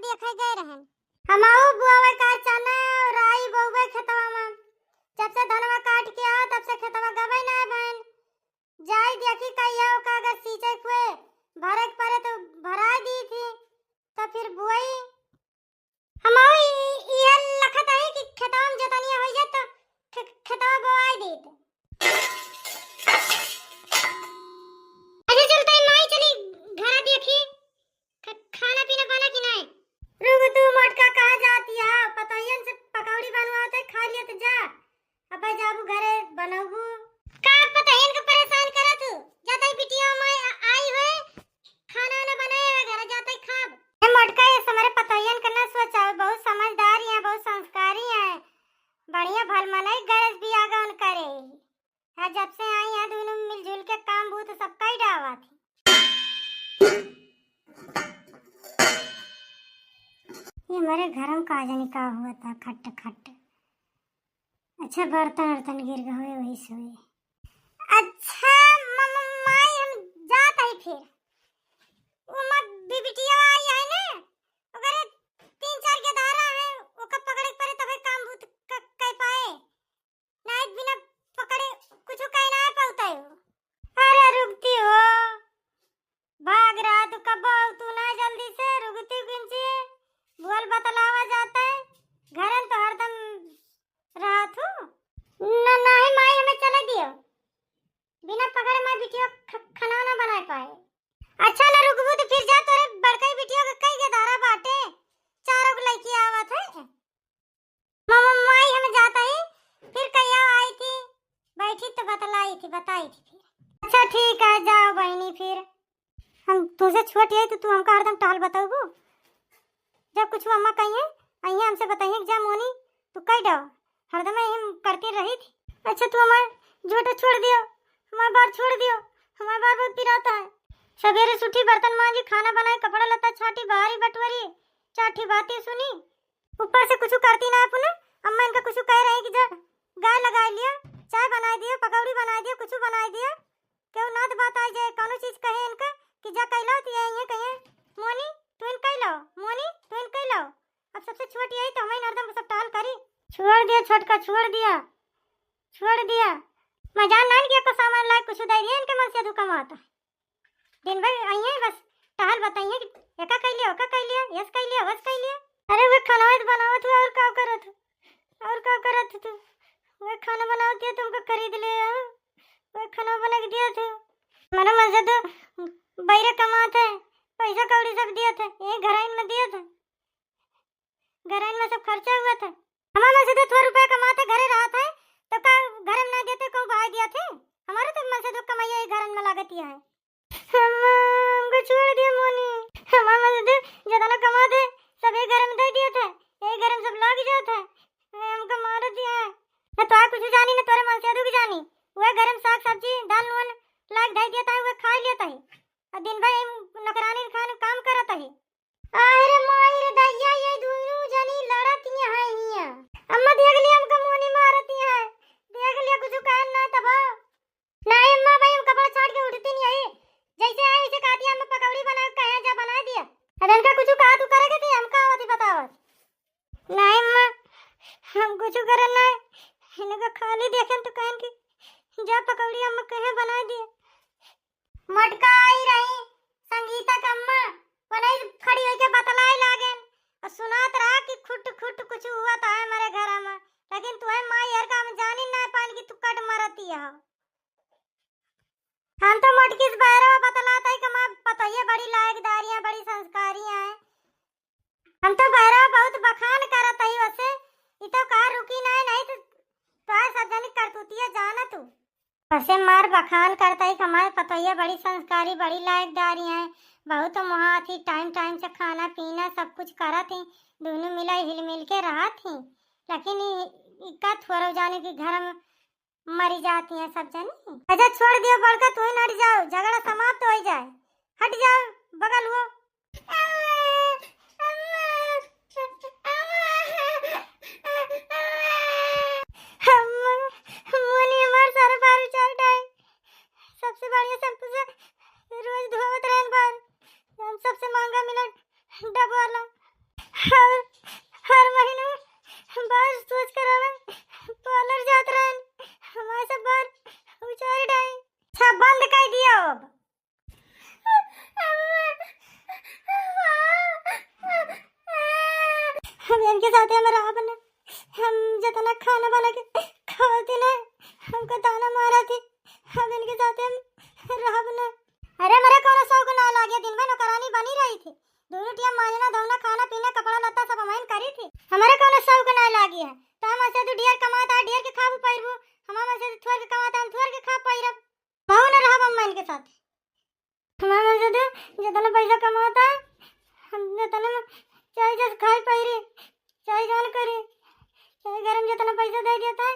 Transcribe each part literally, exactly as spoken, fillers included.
देखे गए रहन। हमहू बोवे का चना और राई बोवे खेतवा में। जब से धनवा काट के आवा, तब से खेतवा गवे ना भइन। जाई देखी कहिया ओका अगर सींचे के हुए, भरे के परे तो भरा दी थी, तो फिर बोई। हमहू इ-, इहे लखत हई कि खेतवा में जोतनिया हो जाए तो खे-, खेतवा बोआई दीत। अच्छा चल तई माई चली घरा देखी, ख-, खाना पीना बना कि नाई? रुक तू मोटका, कहाँ जाती है? पतोहियन से पकौड़ी बनवाते खा लियत जा। अबे जाबू घरे बनौबू। का पतोहियन के परेशान करत हू? जातई बिटिया माई आ-, आई होए, खाना वाना बनाए है घरे, जातई खाब। ए मोटका, ये हमरे पतोहियन के ना सोचाओ, बहुत समझदार हैं, बहुत संस्कारी हैं, बढ़िया भल मनई गरज बियाह गौन करे। हाँ, जब से आई हैं दोनों मिलजुल के काम बूत सब कई डावा थी। ये हमारे घर में का जाने का हुआ था, खट खट। अच्छा, बर्तन वर्तन गिर गए होए, वही से होए। अच्छा, म-, म-, माई, हम जात हई फिर। वो माँ बिबिटिया आई है ना, ओकरे तीन चार गेदारा है, ओका पकड़े के पड़े तबे काम बूत क-, कर पाए। नाई बिना पकड़े कुछ कह ना पाउता है। अरे रुकती हो, भाग रहा तू, कब आऊ तू ना जल्दी से, रुकती किंची, बोल बतलावा जाता है, घरन तो हरदम रहा तू। न, नाही माई, हमें चले दियो, बिना पकड़े मैं बिटियो ख-, खाना ना बना पाए। अच्छा ना रुकबू तो फिर जा, तोरे बड़कई बिटियो के कई गेदारा बाटे, चारों के लइके आवत है। मामा, माई, हम जात हई, फिर कहिया आई थी, बैठी तो बतलाई थी, बताई थी फिर। अच्छा ठीक है, जाओ बहिनी फिर। हम तुझे छोट हई तो तू हमका हरदम टहल बतौबू? जब कुछ अम्मा कहिए, अइहे हमसे बताइए कि जा मोनी, तू कई डाओ, हरदम हम करती रही थी। अच्छा तू हमारे झूठा छोड़ दियो, हमारे बार छोड़ दियो, हमारे बार बहुत पिराता है। सवेरे से उठी, बर्तन मांजी, खाना बनाई, कपड़ा लत्ता छाटी, बाहरी बटवरी, चार ठी बातें सुनी, ऊपर से कुछ करती ना अपने। अम्मा इनका कुछ कह रही कि जा गाय लगा लिया, चाय बनाई दिया, पकौड़ी बनाई दिया, कुछ बनाई दिया। केहू नात बात आई जाए, कौनो चीज कहे इनका कि जा कैलो तो ये, ये कहे, "मोनी, तू इन कैलो, मोनी, तू इन कैलो।" अब सबसे छोट यही तो हमें हरदम सब टहल करी। छोड़ दिया छोटका, छोड़ दिया, छोड़ दिया। मजान नान के एको सामान लाए, कुछ दे दिया इनके मन से अधू कमाता। दिन भर अइहे बस टहल बताइए कि एका कइ लिया, ओका कइ लिया, यस कइ लिया, वस कइ लिया। अरे वो खाना तो बनावत हूँ, और का करत हूँ, और का करत हूँ तू? वो खाना बनावत है, तुमको खरीद ले आओ, वो खाना बना के दिया था। हमारा मन से तो बैरे कमात है, पैसा कौड़ी सब दिया था, ये घराइन में दिया था, घराइन में सब खर्चा हुआ था। हमारा मन से तो थोड़ा रुपया कमाते घरे रहत है, तो का घर में ना देते, कहूँ भाई दिया थे? हमारे तो मन से तो कमाइया ही घर में लागत ही है। अम्मा, हमको छोड़ दिया मोनी। हमार मजदूर जितना कमात है, सब एक घर में दे दिया था। एक घर में सब लाग जात है। ए, हमको मार दिया है। न तो कुछ जानी, न तोरे मन से दुख जानी। वह घर में साग सब्जी, दाल नून लाग दे दिया था, वह खा लिया था। और दिन भर इन नौकरानी खान काम करत है। अरे माई रे दैया, ये दोनों जनी लड़त ही हैं हियां। अम्मा देख लिया, हमको मोनी मारत ही है। देख लिया, कुछ कहन ना तब। नहीं अम्मा, भाई हम कपड़ा छाट के उठती नहीं आई, जैसे आए वैसे कह दिया, "अम्मा पकौड़ी बना के कहे जा बना दिया।" अब इनका कुछ कहा तू करेगा थी, हम का होती बतावत। नहीं अम्मा, हम कुछ करे नहीं, इनका खाली देखें तो कहन की, "जा पकौड़ी अम्मा कहे बना दिया।" मटका आई रही संगीता के अम्मा, वनई खड़ी होके बतलाए लागेन और सुनात रहा कि खुट खुट कुछ हुआ तो है हमारे घर में, लेकिन तुहे माई हर काम जानी ना पान कि तू कट मरती है। हम तो मोटकी से बहरवा बतलात है कि हमार पतोहिया बड़ी लायकदारी है, बड़ी संस्कारी है। हम तो बहरवा बहुत बखान करत है, वैसे ई तो कहा रुकी ना, नहीं तो तोहार सब जनी करतूतिया जाना तू। वैसे मार बखान करत है कि हमार पतोहिया बड़ी संस्कारी, बड़ी लायकदारी है, बहुत मोहात ही, टाइम टाइम से खाना पीना सब कुछ करत ही, दोनों मिला हिल मिल के रहत ही, लेकिन ई, ई का थोरो जाने की घर में मरी जाती हैं सब जनी। अच्छा छोड़ दियो बड़का, तू ही नट जाओ, झगड़ा समाप्त हो जाए, हट जाओ बगल हुओ। अम्मा, मोनी हमार सारा बार उचार डाए, सबसे बढ़िया शैम्पू से रोज धोवत रहन बार, हम सबसे महंगा मिला डब वाला। हर, हर महीना बार सोच कर आवे, पार्लर जात रहन, हमारे सब बार उचारी डाई। अच्छा, बंद कर दिया अब। हम इनके साथे हम रहब न। हम जितना खाना बना के खावती न, हमको ताना मारा थी, हम इनके साथे हम रहब न। अरे, हमरे कौनो शौक ना लागे, दिन भर नौकरानी बनी रही थी। दूनो टिया मांजना, धोना, खाना, पीना, कपड़ा लत्ता सब हमहिन करी थी। हमरे कौनो शौक ना लागी है, तो हम ऐसे तू ढेर कमाता है, ढेर के खाबू पैरबू, हम ऐसे थोर के कमाता, हम थोर के खा पैरब। कहू न रहब हम इनके साथ। हमार मकसद है, जितना पैसा कमाता है, हम जितना में चाहे जस खाई पैरी, चाहे जौन करी, चाहे घर में जितना पैसा दे देता है,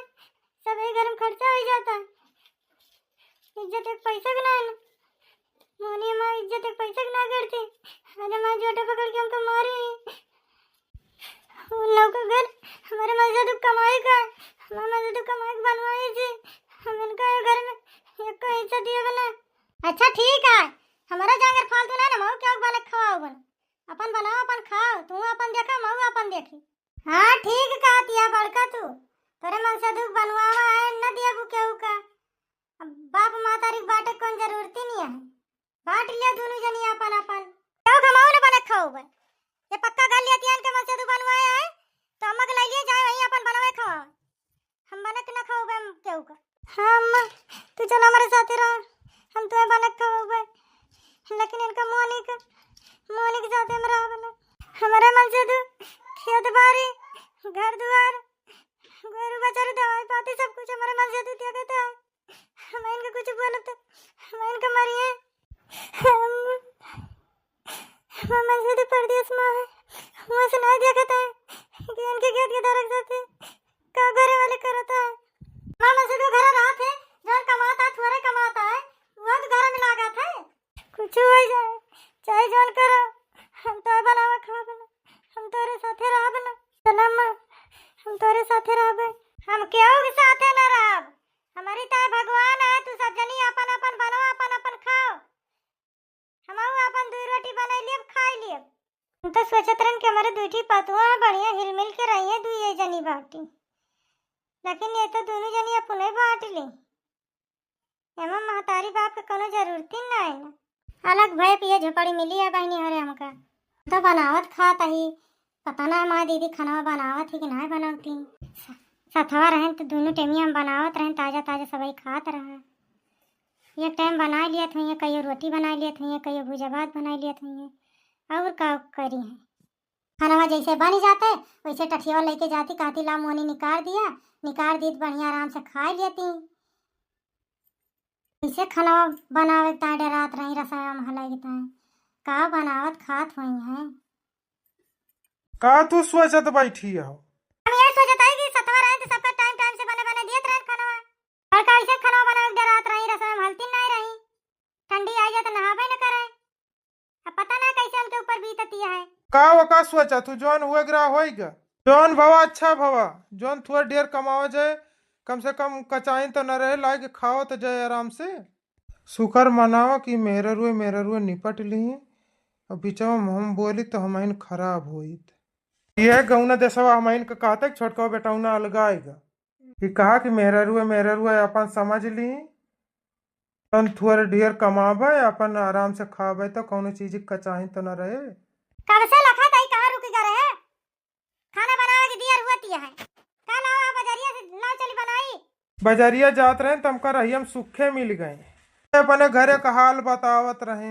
सब यही घर में खर्चा हो जाता है। इज्जत एक पैसा के ना है ना। मोनी हमारी इज्जत एक पैसा के ना करती। अरे हमारे जोटे पकड़ के हमको मारी। उन लोग का घर हमारे मकसद कमाई का, हमारे मकसद कमाई के बनवाई थी। हम इनका ये घर में एक का हिस्सा दिया बना। अच्छा ठीक है, हमारा जांगर फालतू ना ना, मऊ क्या बना खवाओ बन। अपन बनाओ, अपन खाओ, तू अपन देखा, मऊ अपन देखी। हाँ ठीक कहती है बड़का तू, तोरे मकसद बनवावा है न दिया केहू का। अब बाप मातारी के बाटे कौन जरूरती नहीं है। बांट लिया दोनों जनी आपन आपन। केहू कमाऊ न बने खाओ बे। ये पक्का गल लिया तियान के मकसद बनवाए है, तो अम्मा के ले लिए जाए वहीं अपन बनावे खावा। हम बने के न खाओ बे हम केहू का। हाँ अम्मा, तू चल हमारे साथे रह, हम तुम्हें बने खाओ बे। लेकिन इनका मोहनी के, मोहनी के साथे हम रह बने। हमारे मकसद खेत बाड़ी, घर दुआर, गोरू बछरू, दवाई पाती सब कुछ हमारे मकसद दिया कहता है। हम इनके कुछ बोलब तो हम इनके मारिए। हम, हम ऐसे तो परदेस में है, वहाँ से नहीं देखता है कि इनके खेत के दरक जाते का घरे वाले करता है। हम ऐसे तो घर रहत है, जौन कमाता है, थोड़े कमाता है, वह तो घर में लागत है। कुछ हो जाए, चाहे जौन करो, हम तो बनावे खावे ना, हम तोरे साथे रहब ना। चला अम्मा, हम तोरे साथे रहबे। हम केहू के साथे ना रहब। हमारी ताई भगवान है, तू सब जनी अपन अपन बनाओ, अपन अपन खाओ। हमहू अपन दुई रोटी बनाई लेब, खाई लेब। हम तो सोचत रहन कि हमारे दुई ठी पतुआ है, बढ़िया हिलमिल के रही है, दुई ये जनी बाटी। लेकिन ये तो दोनों जनी अपने बांट ली। एमा महतारी बाप के कोनो जरूरत ही ना है ना। अलग भय पिए झोपड़ी मिली है बहिनी हरे हमका। तो बनावत खात ही, पता ना माँ दीदी खाना बनावत ही कि ना बनावती। स-, सथवा रहन तो दोनों टेमिया हम बनावत रहन, ताजा ताजा सबही खात रहा। एक टाइम बना लियत हुई, कहियो रोटी बना लियत हुई, कहियो भुजा भात बना लियत हुई, और का करी है। खानवा जैसे बन जाते, वैसे टठियावा लेके जाती, कहती, "ला मोनी निकाल दिया।" निकाल दीत, बढ़िया आराम से खाई लेती। कैसे खानवा बनावे ताई डरात रही, रसोईया में हलाई के ताई। का बनावत खात हुई हैं? का तू सोचत बैठी हो? हम ये सोचत हई कि सतवा रहे तो सबका टाइम टाइम से बने बने दियत रहे खानवा। और कैसे खानवा बनावे के डरात रही, रसोई में हलती नहीं रही। ठंडी आई जाए तो नहावे न करे। अब पता ना कैसे उनके ऊपर बीतती है। का वो का सोचा तू, जौन हुए ग्रह होइगा, जौन भवा अच्छा भवा, जौन थोड़ा ढेर कमावा जाए, कम से कम कचाइन तो न रहे, लाइके खावा तो जाए आराम से। शुक्र मनावा कि मेहररुए मेहररुए निपट ली, और बीचवा में हम बोली तो हमहिन खराब होइत। यह गौना देशवा हमहिन का कहते कि छोटका बेटौना अलगाएगा, कि कहा कि मेहररुए मेहररुए अपन समझ ली, अपन थोड़े ढेर कमाबे, अपन आराम से खाबे, तो कौनो चीज के कचाही तो न रहे। कब से लखा ताई कहाँ रुक गए रहे? खाना बनावे के दियर हुआ तिया है। का लाओ आप बजरिया से लाओ चली बनाई। बजरिया जात रहे तो हमका रहिया में सुखे मिल गए। अपने घरे का हाल बतावत रहे।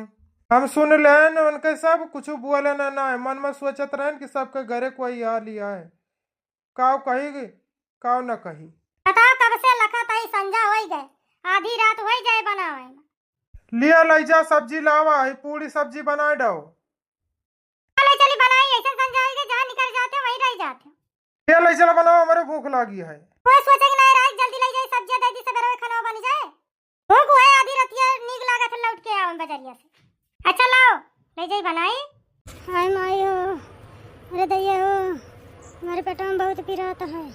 हम सुन लेन उनके सब कुछ बोले न ना, मन में सोचत रहन कि सबके घरे कोई आ लिया है। काव कही काव न कही। बताओ कब से लखा ताई संझा होई गए, आधी रात होई जाए बनावे में। लिया लई जा सब्जी लावा है, पूरी सब्जी बनाए डाओ। ले चली बनाई, ऐसे संझा होई गए, जहाँ निकल जाते वहीं रह जाते। लिया लई चला बनाओ, हमारे भूख लागी है। कोई सोचे कि नहीं रही, जल्दी ले जाए सब्जियाँ दे दी, सवेरे खाना बन जाए। भूख हुए आधी रतिया नीक लागत है लौट के आवन बजरिया से। अच्छा लाओ, ले जाई बनाई। हाय माई हो, अरे दैया हो, हमारे पेटवा में बहुत पिरात है।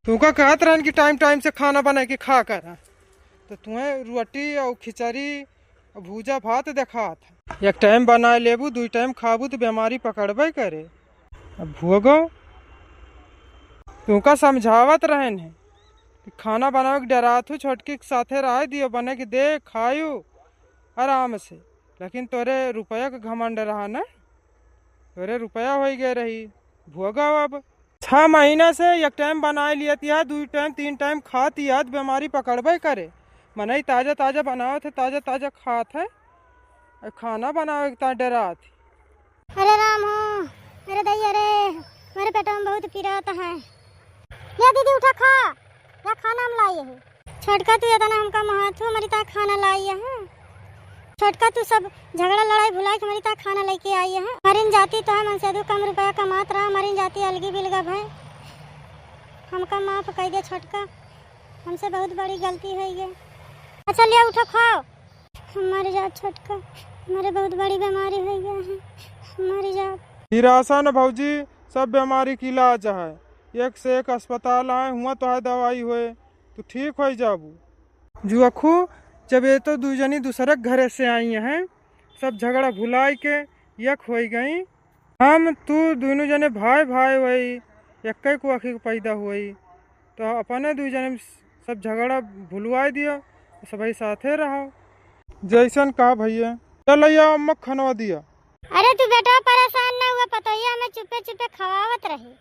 तुमका कहत रहन कि टाइम टाइम से खाना बना के खा कर, तो तुम्हें रोटी और खिचड़ी और भूजा भात देखात है। एक टाइम बना लेबू, दुई टाइम खाबू तो बीमारी पकड़बे करे। अब भुअगो, तुमका समझावत रहेन है कि खाना बनावे के डरात हूँ, छोटकी के साथे रह दियो, बने के दे, खायू आराम से, लेकिन तोरे रुपया के घमंड रहा ना, तोरे रुपया होइ गए रही, भुअगो अब। छह महीना से एक टाइम बनाए लियत है, दुई टाइम, तीन टाइम खात है, त बीमारी पकड़बे करे। मनई ताजा ताजा बनावत है, ताजा ताजा खात है, अउर खाना बनावे के ता डरात है। अरे राम हो, अरे दैया रे, हमरे पेटवा में बहुत पिरात है। ले दीदी उठा खा, या खाना हम लाए हैं। छोटका तू इतना हमका महात हो, हमरी ता खाना लाई है। छोटका तू सब झगड़ा लड़ाई भुलाइ के हमरी ता खाना लइके आई है। मरिन जाती तो हम मनसेदू कम रुपया कमात रहा, मरिन जाती अलगी बिलगा भय। हमका माफ कइ दे छोटका, हमसे बहुत बड़ी गलती होइ गई। अच्छा लिया उठो खाओ। हम मर जा छोटका, हमरे बहुत बड़ी बीमारी होइ गई है, हम मर जा। निराशा न भौजी, सब बीमारी के इलाज है, एक से एक अस्पताल आए हुआ तो है दवाई होए, तू ठीक होइ जाबू। जुअखू, जब ये तो दू जनी दूसरे घरे से आई हैं, सब झगड़ा भुलाइ के एक होइ गई। हम तू दुनों जने भाई भाई होई, एक्कै कोखी के पैदा होई, तो अपने दू जने में सब झगड़ा भुलवाइ दियो, सबही साथे रहो। जैसन कहा भैया, चल या अम्मा खानवा दिया। अरे तू बेटा परेशान न हुआ, पतोहिया हमें चुप्पे चुप्पे खवावत रही।